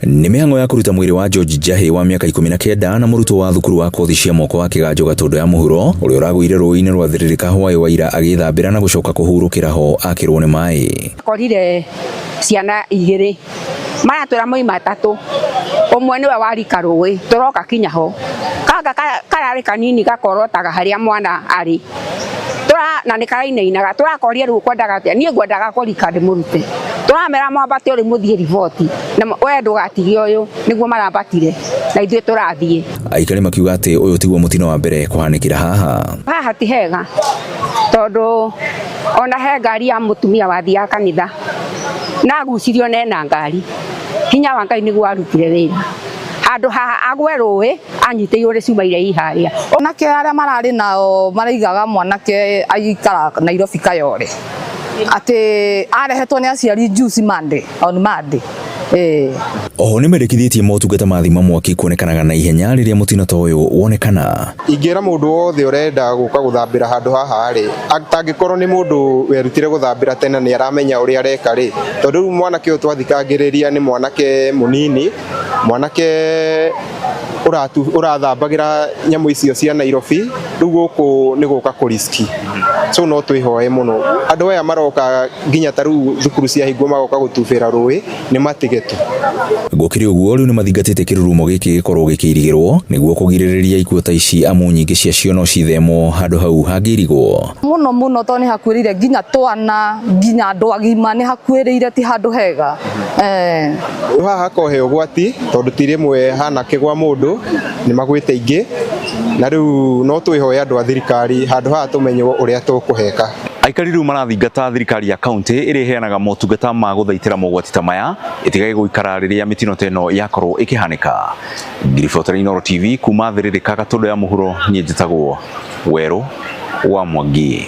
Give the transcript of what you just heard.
Nĩ mĩhang'o ya kũruta mwĩrĩ wa George Njahĩ wa mĩaka 19 na mũrutwo wa thukuru wa kothi cia moko wa Kĩganjo Gatũndũ ya Mũhuro ũrĩa ũragũire rũĩ-inĩ rwa Thĩrĩrĩka hwaĩ wa ira agĩthambĩra na gũcoka kũhurũkĩra ho akĩrwo nĩ maĩ. Korire ciana igĩrĩ maratwĩra moima atatũ, ũmwe nĩwe warika rũĩ tũroka kinya ho, kanga kararĩ kanini gakorotaga harĩa mwana arĩ na nĩ karainainaga tũrakoria rĩu ũkwendaga atĩa, niĩ ngwendaga kũrika ndĩmũrute, tũramera mwambate ũrĩ mũthiĩ riboti na we ndũgatige ũyũ, nĩguo marambatire na ithuĩ tũrathiĩ. Aikari makiuga atĩ ũyũ tiguo mũtino wa mbere kũhanĩkĩra haha. Haha ti hega tondũ ona he ngari ya mũtumia wathiaga kanitha na agucirio na ena ngari, hinya wa Ngai nĩguo warutire wĩra, handũ ha agwe rũĩ anyitĩirwo nĩ cuma iria i harĩa. Anake arĩa mararĩ nao maraigaga mwanake aikara Nairobi Kayole atĩ arehetwo nĩ aciari juice Monday, on Monday. Oho nĩ mendekithĩtie motungata ma thima mwaki kuonekanaga na ihenya rĩrĩa mũtino ta ũyũ wonekana. Ingĩra mũndũ wothe ũrenda gũka gũthambĩra handũ haha rĩ, atangĩkorwo nĩ mũndũ werutire gũthambĩra tene nĩ aramenya ũrĩa areka rĩ, tondũ rĩu mwanake ũyũ twathikangĩrĩria nĩ mwanake mũnini, mwanake ũrathambagĩra nyamũ icio cia Nairobi, rĩu gũkũ nĩ gũka kũ risk. So no twĩhoe mũno andũ aya maroka nginya ta rĩu thukuru ciahingwo magoka gũtubĩra rũĩ nĩ matige tu. Gũkĩrĩ ũguo rĩu nĩ mathingatĩte kĩrurumo gĩkĩ gĩkorwo gĩkĩirigĩrwo nĩguo kũgirĩrĩria ikuũ ta ici amu nyingĩ ciacio no cithemwo handũ hau hangĩirigwo. Mũno mũno tondũ nĩ hakuĩrĩire nginya twana nginya andũ agima nĩ hakuĩrĩire ti handũ hega. Haha hakohe ũgwati tondũ ti rĩmwe hanakĩgwa mũndũ nĩ magwĩte ingĩ, na rĩu no twĩhoe andũ a thirikari handũ haha tũmenywo ũrĩa tũkũheka. Aikari rĩu marathingata thirikari ya kaunti ĩrĩa ĩheanaga motungata ma gũthaitĩra mogwati ta maya ĩtigage gũikara rĩrĩa mĩtino ta ĩno yakorwo ĩkĩhanĩka. Ngiribotera Inooro TV kuma Thĩrĩrĩka Gatũndũ ya Mũhuro, niĩ njĩtagwo Werũ wa Mwangi.